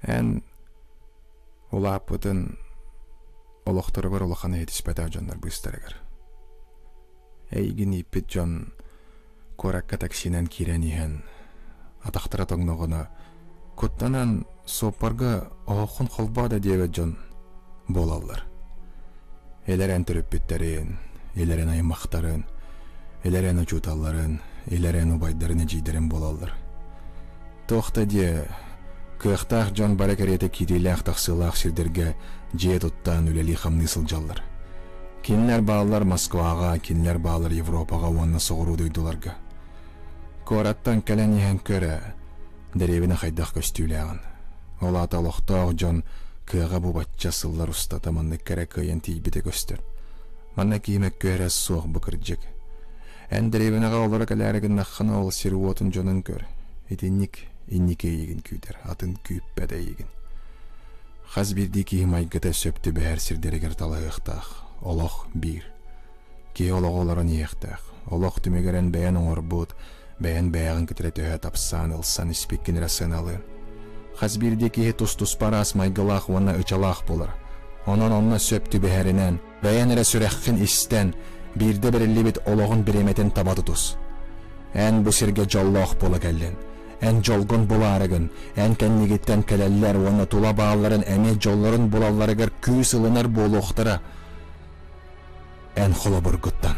Эн улааппытын олохторугар улахан иһитиспэтэх дьоннор быыстарыгар. Эйигин ииппит дьон куоракка таксинан киирэн иһэн атахтара тоҥноҕуна куттанан суоппарга оһоххун холбоо да диэбэт дьон буолаллар. Илэрэн төрөппүттэрин, илэрэн аймахтарын, илэрэн учууталларын, илэрэн убайдарын эдьиийдэрин буолаллар. Туох да диэ, кыахтаах дьон бары кэриэтэ киириилээх-тахсыылаах сирдэргэ дьиэ туттан үлэлии-хамныы сылдьаллар. Кинилэр бааллар Москваҕа, кинилэр бааллар Европаҕа уонна соҕуруу дойдуларга. Куораттан кэлэн иһэн көр ээ, дэриэбинэ хайдах көстүүлээҕин. Ол аата олохтоох дьон кыаҕа бу бачча сыллар устата маннык кэрэ кыайан тиийбитэ көстөр. Манна киһи мөккүөрэ суох бу кырдьык. Эн дэриэбинэҕэ олоро кэлээри гыннаххына ол сир уотун дьонун көр. Итинник инники эйигин күүтэр, атын күүппэт эйигин. Хас биирдии киһи майгыта сөп түбэһэр сирдэригэр талаһыахтаах. Олох биир. Киһи олоҕу олорон иһиэхтээх. Олох түмүгэр эн бэйэн оҥорбут, бэйэн бэйэҕин кытары төһө тапсаан ылсан испиккин эрэ сыаналыан. Хас биирдии киһи тус-туспа араас майгылаах уонна ычалаах буолар. Онон онно сөп түбэһэринэн, бэйэн эрэ сүрэххин истэн, биирдэ бэриллибит олоҕун бириэмэтин таба тутус. Эн бу сиргэ дьоллоох буола кэллин. Эн дьолгун булаарыгын, эн кэннигиттэн кэлэллэр уонна тула баалларын эмиэ дьоллорун булалларыгар күүс ылынар буолуохтара. Эн холобургуттан.